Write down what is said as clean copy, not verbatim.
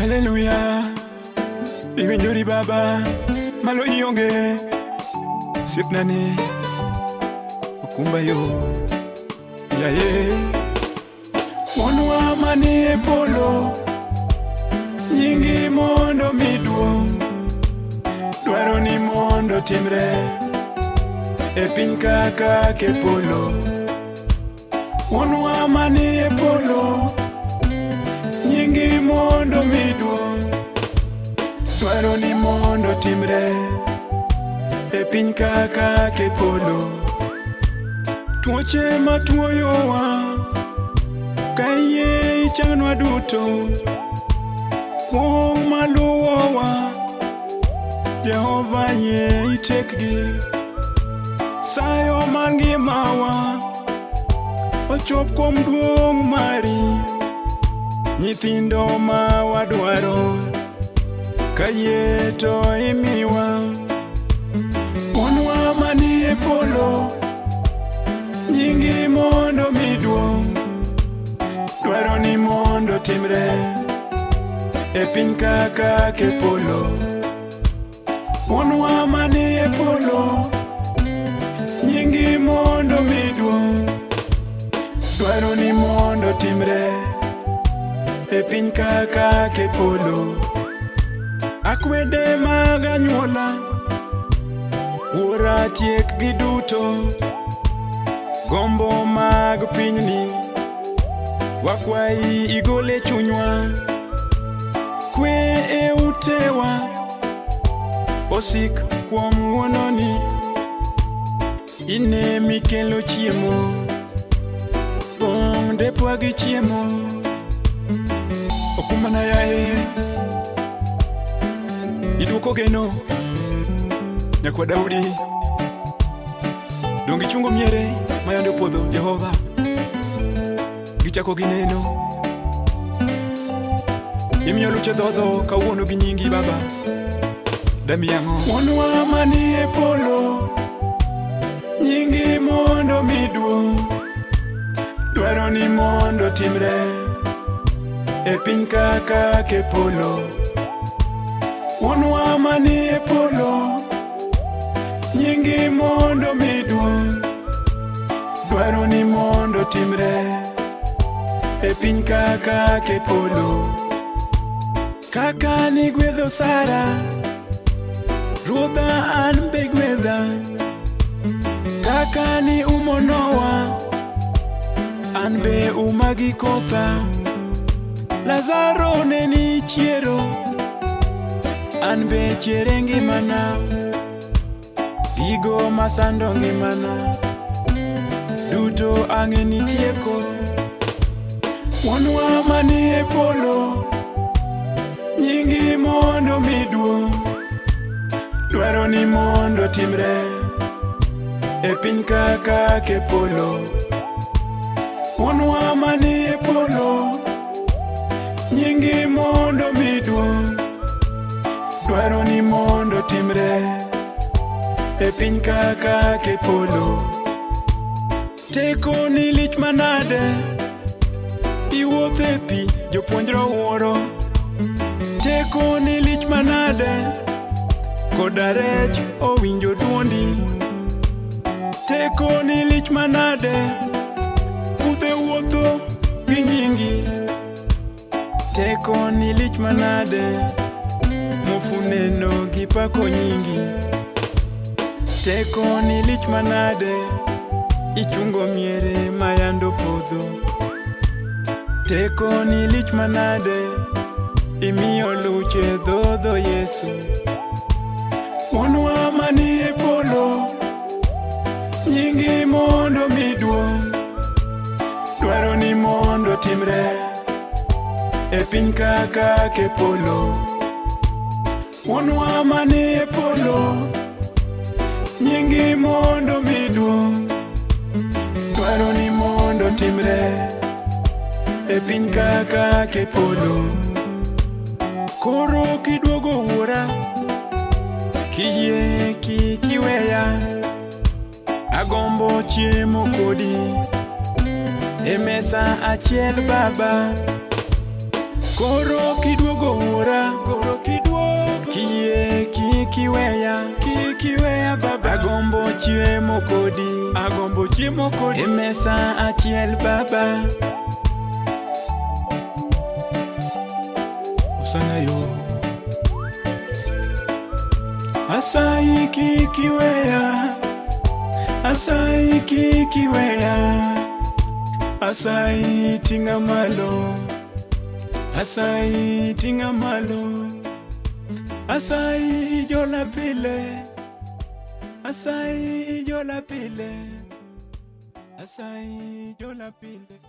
Haleluya, iwinjori Baba, malo ionge, osiepnani, okumba yo, yaye. Wuonwa manie polo, nyingi mondo mi duong', dwaroni mondo timre, e piny kaka e polo. Wuonwa manie polo, nyingi mondo mi duong', dwaroni mondo timre, e piny kaka e polo. Tuoche matuoyowa, ka iyie ichangnwa duto, kuong' maluwowa, Jehova yie itiekgi. Sayo mar ngimawa, ochop kuom duong' mari. Nyithindo ma wadwaro, ka yie to imiwa. Wuonwa manie polo, nyingi mondo mi duong', dwaroni mondo timre, e piny kaka e polo. Wuonwa manie polo, nyingi mondo mi duong', dwaroni mondo timre, e piny kaka e polo. Akwede mag anyuola, wuora tiekgi duto. Gombo mag pinyni, wakwayi igol e chunywa. Kwe e utewa, osik kuom ng'wononi. In emikelo chiemo, pong' depwa gi chiemo. Okumbana yaye, iduoko geno, nyakwa Daudi. Donge ichungo miere ma yande opodho, Jehova. Gichako gineno. Imiyo luche dhodho kawuono gi nyingi Baba. Dami ang'o? Wuonwa manie polo, nyingi mondo mi duong', dwaroni mondo timre, e piny kaka e polo. Wuonwa manie polo, nyingi mondo mi duong', dwaroni mondo timre, e piny kaka e polo. Kaka nigwedho Sara, Ruodha an be gwedha. Kaka ni umo Nowa, an be uma gi kotha. Lazaro ne ni chiero, an be chiere ngimana. Gigo masando ngimana, duto ang'e ni tieko. Wuonwa manie polo, nyingi mondo mi duong', dwaroni mondo timre, e piny kaka e polo. Wuonwa manie polo, nyingi mondo mi duong', dwaroni mondo timre, e piny kaka e polo. Teko ni lich manade, iwuotho e pi, jopuonjre owuoro. Teko ni lich manade, koda rech owinjo duondi. Teko ni lich manade, kuthe wuotho gi nyingi. Teko ni lich manade, muofu neno gi pako nyingi. Teko ni lich manade, ichungo miere mayando podho. Teko ni lich manade, imiyo luche dhodho Yesu. Wuonwa manie polo, nyingi mondo mi duong', dwaroni mondo timre, e piny kaka e polo. Wuonwa manie polo, nyingi mondo mi duong', dwaroni mondo timre, e piny kaka e polo. Koro kiduogo wuora, kiyie kik iweya, agombo chiemo kodi e mesa achiel Baba. Koro kiduogo wuora. kik iweya, kik iweya baba. Agombo chiemo kodi, agombo chiemo kodi e mesa achiel baba. Osana yo. Asayi kik iweya, asayi kik iweya, asayi ting'a malo, asayi ting'a malo, asayi ijola pile, asayi ijola pile, asayi ijola pile.